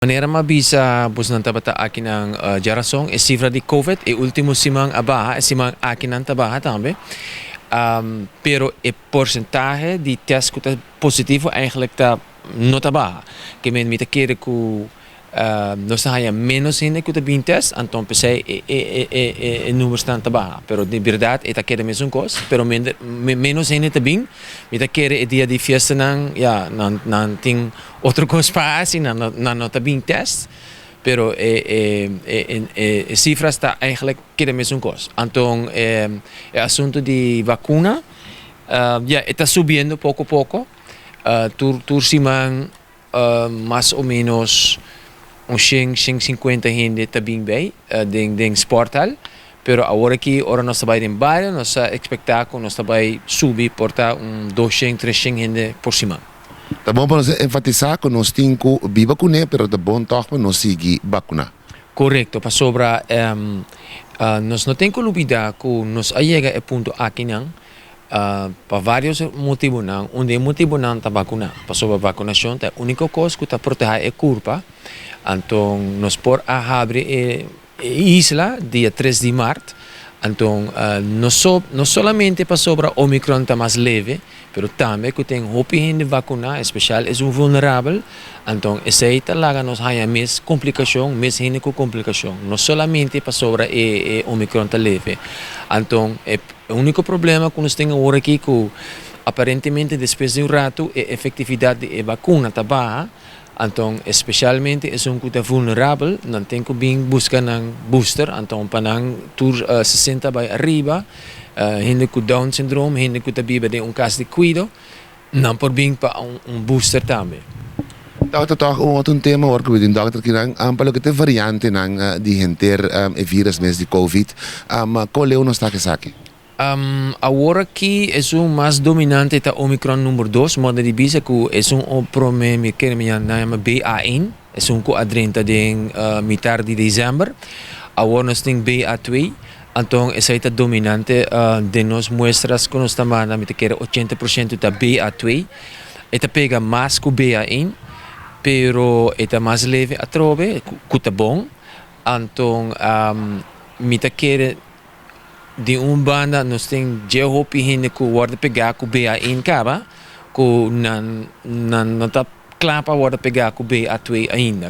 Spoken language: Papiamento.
Manera m'a bisa bosnan tabata aki nan djarason, e sifra di Covid e ultimo siman a baha, e siman aki nan ta baha tambe. Pero e porcentahe di test ku ta positivo eigenlijk ta no ta baha. Ke men mi ta kere ku nos ta haña menos hende ku ta bin test, anto p'esei e numersnan ta baha. Pero di berdat e ta keda mesun kos, pero menos hende ta bin. Mi ta kere e dia di fiestanan, ya, nan tin otro kos pa hasi, nan no ta bin test, pero e sifras ta eigenlijk keda mesun kos. Anto e asuntu di vakuna, ya, e ta subiendo poko poko. Tur siman mas o menos un 100, 150 hende ta bin bei den sporthal. Pero awor aki, ora nos ta bai den bario, nos ta ekspektá ku nos ta bai subi por ta un 200, 300 hende por siman. Ta bon pa nos enfatisá ku nos tin ku biba kuné, pero ta bon tòg pa nos sigui vakuná. Korekto, pasobra nos no tin ku lubidá ku nos a yega e punto akinan pa vários motibunan. Un di e motibunan ta vakuná, pasobra vakunashon ta e úniko kos ku ta protehá e kurpa. Anto nos por a habri e isla dia 3 di mart. Anto no solamente pasobra Omicron ta mas leve, pero tambe ku tin hopi hende vakuná, espesial esun vulnerabel. Anto esei ta laga nos haña mes komplikashon, mes hende ku komplikashon. No solamente pasobra e Omicron ta leve. Anto e úniko problema ku nos tin awor aki ku aparentemente despues di un ratu e efektividat di e vakuna ta baha. Anto espesialmente esun ku ta vulnerabel, nan tin ku bin buska nan booster. Anto pa nan tur 60 bai ariba, hende ku Down syndroom, hende ku ta biba den un kas di kuido, nan por bin pa un booster tambe. Tabata tòg un otro tema ora ku bin dòkter kinan pa loke ta e variantenan di henter e virus mes di Covid. Kon leu nos ta ku esaki? Awor aki esun mas dominante ta Omicron number 2, moda di bisa ku esun o promé mi kere mi nan yama BA1, esun ku a drenta den mitar di desèmber. Awor nos tin BA2, anto esei ta dominante den nos muestras ku nos ta manda, mi ta kere 80% ta BA2. E ta pega mas ku BA1, pero e ta mas leve atrobe, ku ta bon. Anto mi ta kere di un banda nos tin dje hopi hende ku wòrdu pegá ku BA1 kaba, ku nan no ta kla pa wòrdu pegá ku BA2 ainda.